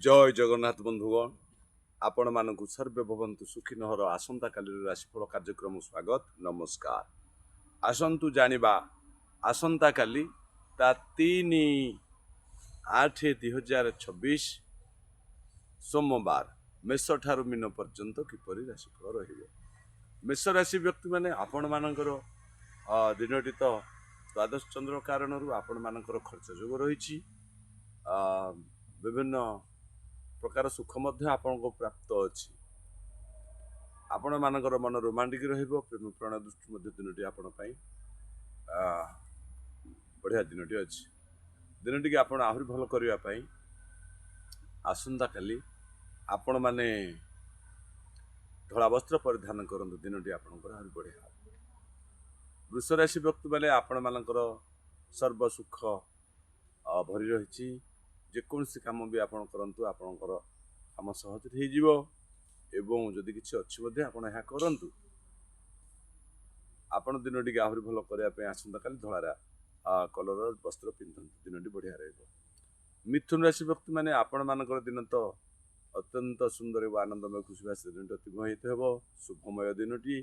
ଜୟ ଜଗନ୍ନାଥ ବନ୍ଧୁଗଣ, ଆପଣମାନଙ୍କୁ ସର୍ବେ ଭବନ୍ତୁ ସୁଖିନଃର ଆସନ୍ତାକାଲିର ରାଶିଫଳ କାର୍ଯ୍ୟକ୍ରମ ସ୍ୱାଗତ, ନମସ୍କାର। ଆସନ୍ତୁ ଜାଣିବା ଆସନ୍ତାକାଲି ତା 3/8/2026 ସୋମବାର ମେଷ ଠାରୁ ମୀନ ପର୍ଯ୍ୟନ୍ତ କିପରି ରାଶିଫଳ ରହିବ। ମେଷ ରାଶି ବ୍ୟକ୍ତିମାନେ, ଆପଣମାନଙ୍କର ଦିନଟି ତ ଦ୍ୱାଦଶ ଚନ୍ଦ୍ର କାରଣରୁ ଆପଣମାନଙ୍କର ଖର୍ଚ୍ଚ ଯୋଗ ରହିଛି। ବିଭିନ୍ନ ପ୍ରକାର ସୁଖ ମଧ୍ୟ ଆପଣଙ୍କୁ ପ୍ରାପ୍ତ ଅଛି। ଆପଣମାନଙ୍କର ମନ ରୋମାଣ୍ଟିକ ରହିବ। ପ୍ରେମ ପ୍ରଣୟ ଦୃଷ୍ଟି ମଧ୍ୟ ଦିନଟି ଆପଣ ପାଇଁ ବଢ଼ିଆ ଦିନଟି ଅଛି। ଦିନଟିକି ଆପଣ ଆହୁରି ଭଲ କରିବା ପାଇଁ ଆସନ୍ତାକାଲି ଆପଣମାନେ ଧଳା ବସ୍ତ୍ର ପରିଧାନ କରନ୍ତୁ। ଦିନଟି ଆପଣଙ୍କର ଆହୁରି ବଢ଼ିଆ ହେବ। ବୃଷ ରାଶି ବ୍ୟକ୍ତିମାନେ, ଆପଣମାନଙ୍କର ସର୍ବ ସୁଖ ଭରି ରହିଛି। ଯେକୌଣସି କାମ ବି ଆପଣ କରନ୍ତୁ, ଆପଣଙ୍କର କାମ ସହଜରେ ହେଇଯିବ ଏବଂ ଯଦି କିଛି ଅଛି ମଧ୍ୟ ଆପଣ ଏହା କରନ୍ତୁ। ଆପଣ ଦିନଟିକି ଆହୁରି ଭଲ କରିବା ପାଇଁ ଆସନ୍ତାକାଲି ଧଳା କଲର ବସ୍ତ୍ର ପିନ୍ଧନ୍ତୁ। ଦିନଟି ବଢ଼ିଆ ରହିବ। ମିଥୁନ ରାଶି ବ୍ୟକ୍ତିମାନେ, ଆପଣମାନଙ୍କର ଦିନ ତ ଅତ୍ୟନ୍ତ ସୁନ୍ଦର ଏବଂ ଆନନ୍ଦମୟ, ଖୁସିବାସିର ଦିନଟି ଅତିବାହିତ ହେବ। ଶୁଭମୟ ଦିନଟି।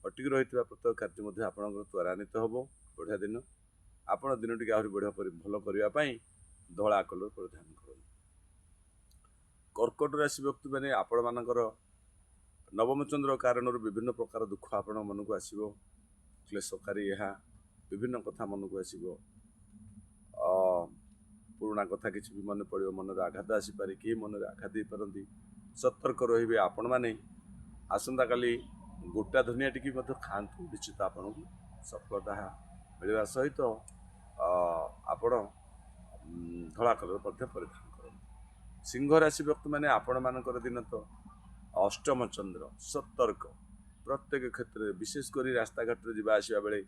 ଅଟକି ରହିଥିବା ପ୍ରତ୍ୟେକ କାର୍ଯ୍ୟ ମଧ୍ୟ ଆପଣଙ୍କର ତ୍ୱରାନ୍ୱିତ ହେବ। ବଢ଼ିଆ ଦିନ। ଆପଣ ଦିନଟିକି ଆହୁରି ବଢ଼ିଆ କରି ଭଲ କରିବା ପାଇଁ ଧଳା କଲର ପରିଧାନ କରନ୍ତୁ। କର୍କଟ ରାଶି ବ୍ୟକ୍ତିମାନେ, ଆପଣମାନଙ୍କର ନବମ ଚନ୍ଦ୍ର କାରଣରୁ ବିଭିନ୍ନ ପ୍ରକାର ଦୁଃଖ ଆପଣଙ୍କ ମନକୁ ଆସିବ। କ୍ଲେଶକାରୀ ଏହା ବିଭିନ୍ନ କଥା ମନକୁ ଆସିବ। ପୁରୁଣା କଥା କିଛି ବି ମନେ ପଡ଼ିବ। ମନରେ ଆଘାତ ଆସିପାରେ, କେହି ମନରେ ଆଘାତ ଦେଇପାରନ୍ତି। ସତର୍କ ରହିବେ ଆପଣମାନେ। ଆସନ୍ତାକାଲି ଗୋଟା ଧନିଆ ଟିକେ ମଧ୍ୟ ଖାଆନ୍ତୁ। ନିଶ୍ଚିତ ଆପଣଙ୍କୁ ସଫଳତା ମିଳିବା ସହିତ ଆପଣ ଧଳା କଲର ମଧ୍ୟ ପରିଧାନ କରନ୍ତୁ। ସିଂହ ରାଶି ବ୍ୟକ୍ତିମାନେ, ଆପଣମାନଙ୍କର ଦିନ ତ ଅଷ୍ଟମ ଚନ୍ଦ୍ର, ସତର୍କ ପ୍ରତ୍ୟେକ କ୍ଷେତ୍ରରେ, ବିଶେଷ କରି ରାସ୍ତାଘାଟରେ ଯିବା ଆସିବା ବେଳେ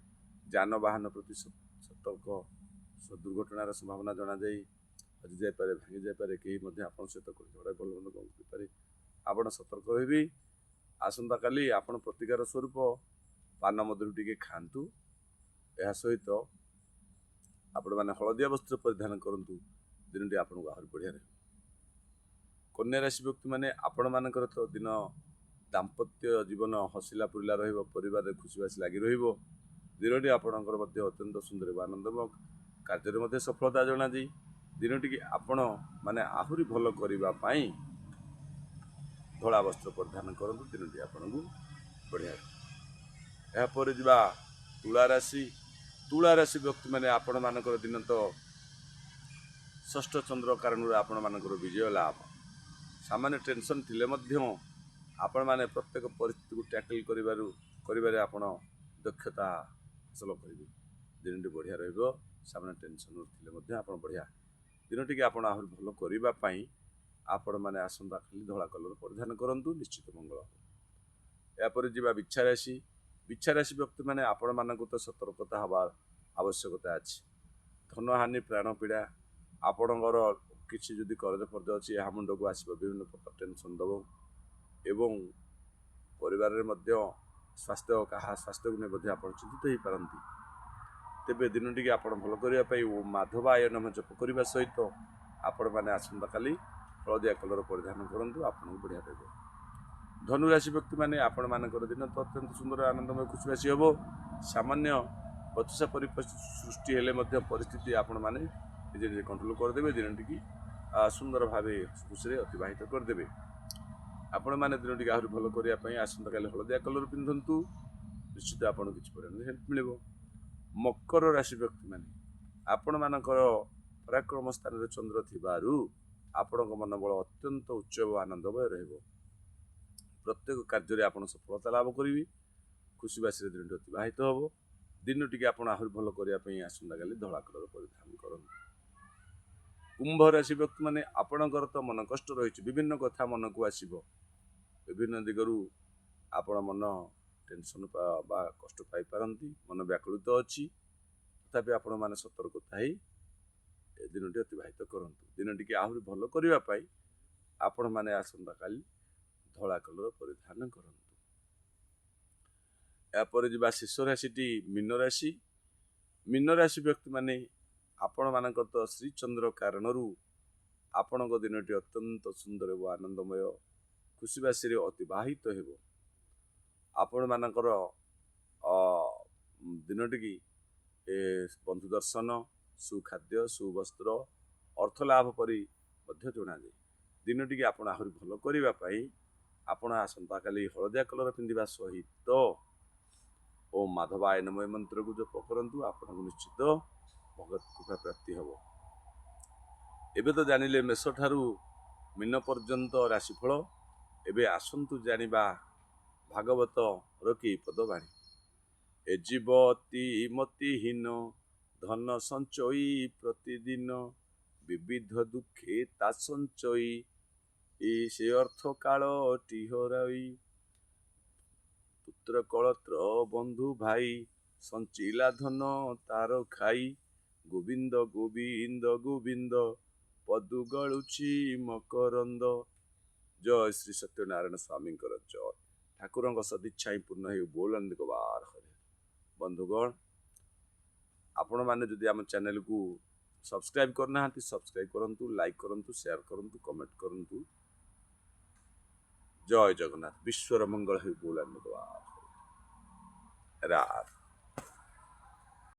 ଯାନବାହନ ପ୍ରତି ସତର୍କ। ଦୁର୍ଘଟଣାର ସମ୍ଭାବନା ଜଣାଯାଇ ହଜିଯାଇପାରେ, ଭାଙ୍ଗି ଯାଇପାରେ। କେହି ମଧ୍ୟ ଆପଣଙ୍କ ସହିତ ଝଗଡ଼ା ଭଲ ମନ୍ଦ କଣ କରିପାରେ। ଆପଣ ସତର୍କ ରହିବେ। ଆସନ୍ତାକାଲି ଆପଣ ପ୍ରତିକାର ସ୍ୱରୂପ ପାନ ମଧୁରୀ ଟିକେ ଖାଆନ୍ତୁ। ଏହା ସହିତ ଆପଣମାନେ ହଳଦିଆ ବସ୍ତ୍ର ପରିଧାନ କରନ୍ତୁ। ଦିନଟି ଆପଣଙ୍କୁ ଆହୁରି ବଢ଼ିଆ ରହିବ। କନ୍ୟା ରାଶି ବ୍ୟକ୍ତିମାନେ, ଆପଣମାନଙ୍କର ତ ଦିନ ଦାମ୍ପତ୍ୟ ଜୀବନ ହସିଲା ପୁରିଲା ରହିବ। ପରିବାରରେ ଖୁସିବାସି ଲାଗି ରହିବ। ଦିନଟି ଆପଣଙ୍କର ମଧ୍ୟ ଅତ୍ୟନ୍ତ ସୁନ୍ଦର ଏବଂ ଆନନ୍ଦମୟ। କାର୍ଯ୍ୟରେ ମଧ୍ୟ ସଫଳତା ଜଣାଯାଇ ଦିନଟିକି ଆପଣ ମାନେ ଆହୁରି ଭଲ କରିବା ପାଇଁ ଧଳା ବସ୍ତ୍ର ପରିଧାନ କରନ୍ତୁ। ଦିନଟି ଆପଣଙ୍କୁ ବଢ଼ିଆ ରହିବ। ଏହାପରେ ଯିବା ତୁଳା ରାଶି। ତୁଳା ରାଶି ବ୍ୟକ୍ତିମାନେ, ଆପଣମାନଙ୍କର ଦିନ ତ ଷଷ୍ଠ ଚନ୍ଦ୍ର କାରଣରୁ ଆପଣମାନଙ୍କର ବିଜୟ ଲାଭ। ସାମାନ୍ୟ ଟେନସନ୍ ଥିଲେ ମଧ୍ୟ ଆପଣମାନେ ପ୍ରତ୍ୟେକ ପରିସ୍ଥିତିକୁ ଟ୍ୟାକଲ୍ କରିବାରେ ଆପଣ ଦକ୍ଷତା ହାସଲ କରିବେ। ଦିନଟି ବଢ଼ିଆ ରହିବ। ସାମାନ୍ୟ ଟେନସନ୍ ଥିଲେ ମଧ୍ୟ ଆପଣ ବଢ଼ିଆ ଦିନଟିକି ଆପଣ ଆହୁରି ଭଲ କରିବା ପାଇଁ ଆପଣମାନେ ଆସନ୍ତାକାଲି ଧଳା କଲର ପରିଧାନ କରନ୍ତୁ। ନିଶ୍ଚିତ ମଙ୍ଗଳ ହେବ। ଏହାପରେ ଯିବା ବିଛା ରାଶି। ବିଛା ରାଶି ବ୍ୟକ୍ତିମାନେ, ଆପଣମାନଙ୍କୁ ତ ସତର୍କତା ହେବା ଆବଶ୍ୟକତା ଅଛି। ଧନହାନି, ପ୍ରାଣ ପୀଡ଼ା, ଆପଣଙ୍କର କିଛି ଯଦି କରଜ ଫର୍ଜ ଅଛି, ଏହା ମୁଣ୍ଡକୁ ଆସିବ। ବିଭିନ୍ନ ପ୍ରକାର ଟେନସନ୍ ଦେବ ଏବଂ ପରିବାରରେ ମଧ୍ୟ ସ୍ୱାସ୍ଥ୍ୟ, କାହା ସ୍ୱାସ୍ଥ୍ୟକୁ ନେଇ ମଧ୍ୟ ଆପଣ ଚିନ୍ତିତ ହେଇପାରନ୍ତି। ତେବେ ଦିନଟିକି ଆପଣ ଭଲ କରିବା ପାଇଁ ଓ ମାଧବାୟ ନମଃ ଜପ କରିବା ସହିତ ଆପଣମାନେ ଆସନ୍ତାକାଲି ହଳଦିଆ କଲର ପରିଧାନ କରନ୍ତୁ। ଆପଣଙ୍କୁ ବଢ଼ିଆ ରହିବ। ଧନୁରାଶି ବ୍ୟକ୍ତିମାନେ, ଆପଣମାନଙ୍କର ଦିନ ତ ଅତ୍ୟନ୍ତ ସୁନ୍ଦର, ଆନନ୍ଦମୟ, ଖୁସିବାସି ହେବ। ସାମାନ୍ୟ ବଚସା ପରିସ୍ଥିତି ସୃଷ୍ଟି ହେଲେ ମଧ୍ୟ ପରିସ୍ଥିତି ଆପଣମାନେ ନିଜେ ନିଜେ କଣ୍ଟ୍ରୋଲ କରିଦେବେ। ଦିନଟିକି ସୁନ୍ଦର ଭାବେ ଖୁସିରେ ଅତିବାହିତ କରିଦେବେ। ଆପଣମାନେ ଦିନଟିକି ଆହୁରି ଭଲ କରିବା ପାଇଁ ଆସନ୍ତାକାଲି ହଳଦିଆ କଲର ପିନ୍ଧନ୍ତୁ। ନିଶ୍ଚିତ ଆପଣଙ୍କୁ କିଛି ପରିମାଣରେ ହେଲ୍ପ ମିଳିବ। ମକର ରାଶି ବ୍ୟକ୍ତିମାନେ, ଆପଣମାନଙ୍କର ପରାକ୍ରମ ସ୍ଥାନରେ ଚନ୍ଦ୍ର ଥିବାରୁ ଆପଣଙ୍କ ମନୋବଳ ଅତ୍ୟନ୍ତ ଉଚ୍ଚ ଏବଂ ଆନନ୍ଦମୟ ରହିବ। ପ୍ରତ୍ୟେକ କାର୍ଯ୍ୟରେ ଆପଣ ସଫଳତା ଲାଭ କରିବେ। ଖୁସିବାସିରେ ଦିନଟି ଅତିବାହିତ ହେବ। ଦିନଟିକି ଆପଣ ଆହୁରି ଭଲ କରିବା ପାଇଁ ଆସନ୍ତାକାଲି ଧଳା କଲର ପରିଧାନ କରନ୍ତୁ। କୁମ୍ଭ ରାଶି ବ୍ୟକ୍ତିମାନେ, ଆପଣଙ୍କର ତ ମନ କଷ୍ଟ ରହିଛି। ବିଭିନ୍ନ କଥା ମନକୁ ଆସିବ। ବିଭିନ୍ନ ଦିଗରୁ ଆପଣ ମନ ଟେନସନ୍ ବା କଷ୍ଟ ପାଇପାରନ୍ତି। ମନ ବ୍ୟାକୁଳିତ ଅଛି। ତଥାପି ଆପଣମାନେ ସତର୍କତା ହେଇ ଏ ଦିନଟି ଅତିବାହିତ କରନ୍ତୁ। ଦିନଟିକି ଆହୁରି ଭଲ କରିବା ପାଇଁ ଆପଣମାନେ ଆସନ୍ତାକାଲି ଧଳା କଲର ପରିଧାନ କରନ୍ତୁ। ଏହାପରେ ଯିବା ଶେଷ ରାଶିଟି ମୀନ ରାଶି। ମୀନ ରାଶି ବ୍ୟକ୍ତିମାନେ, ଆପଣମାନଙ୍କର ତ ଶ୍ରୀଚନ୍ଦ୍ର କାରଣରୁ ଆପଣଙ୍କ ଦିନଟି ଅତ୍ୟନ୍ତ ସୁନ୍ଦର ଏବଂ ଆନନ୍ଦମୟ ଖୁସିବାସିରେ ଅତିବାହିତ ହେବ। ଆପଣମାନଙ୍କର ଦିନଟିକି ଏ ବନ୍ଧୁ ଦର୍ଶନ, ସୁଖାଦ୍ୟ, ସୁବସ୍ତ୍ର, ଅର୍ଥ ଲାଭ ପରି ମଧ୍ୟ ଜଣାଯାଏ। ଦିନଟିକି ଆପଣ ଆହୁରି ଭଲ କରିବା ପାଇଁ ଆପଣ ଆସନ୍ତାକାଲି ହଳଦିଆ କଲର୍ ପିନ୍ଧିବା ସହିତ ଓମ୍ ମାଧବାୟ ନମଃ ମନ୍ତ୍ରକୁ ଜପ କରନ୍ତୁ, ଆପଣଙ୍କୁ ନିଶ୍ଚିତ ଭଗବତ କୃପା ପ୍ରାପ୍ତି ହେବ। ଏବେ ତ ଜାଣିଲେ ମେଷ ଠାରୁ ମୀନ ପର୍ଯ୍ୟନ୍ତ ରାଶିଫଳ। ଏବେ ଆସନ୍ତୁ ଜାଣିବା ଭାଗବତର କି ପଦବାଣୀ। ଏ ଜୀବ ଅତି ମତିହୀନ, ଧନ ସଞ୍ଚଇ ପ୍ରତିଦିନ, ବିବିଧ ଦୁଃଖେ ତା ସଞ୍ଚଇ, ସେ ଅର୍ଥ କାଳ ଟିହରାଇ। ପୁତ୍ର କଳତ୍ର ବନ୍ଧୁ ଭାଇ, ସଞ୍ଚିଲା ଧନ ତାର ଖାଇ, ଗୋବିନ୍ଦ ଗୋବିନ୍ଦ ଗୋବିନ୍ଦ ପଦୁ ଗଳୁଛି ମକରନ୍ଦ। ଜୟ ଶ୍ରୀ ସତ୍ୟନାରାୟଣ ସ୍ୱାମୀଙ୍କର ଜୟ। ଠାକୁରଙ୍କ ସଦିଚ୍ଛା ହିଁ ପୂର୍ଣ୍ଣ ହେଉ। ବୋଲନ୍ତି ବାର ହରେ। ବନ୍ଧୁଗଣ, ଆପଣମାନେ ଯଦି ଆମ ଚ୍ୟାନେଲକୁ ସବସ୍କ୍ରାଇବ୍ କରିନାହାନ୍ତି, ସବସ୍କ୍ରାଇବ୍ କରନ୍ତୁ, ଲାଇକ୍ କରନ୍ତୁ, ସେୟାର କରନ୍ତୁ, କମେଣ୍ଟ କରନ୍ତୁ। ଜୟ ଜଗନ୍ନାଥ। ବିଶ୍ୱର ମଙ୍ଗଳ ହେଉ। ବୋଲନ୍ତି ବାର। ରାଧେ।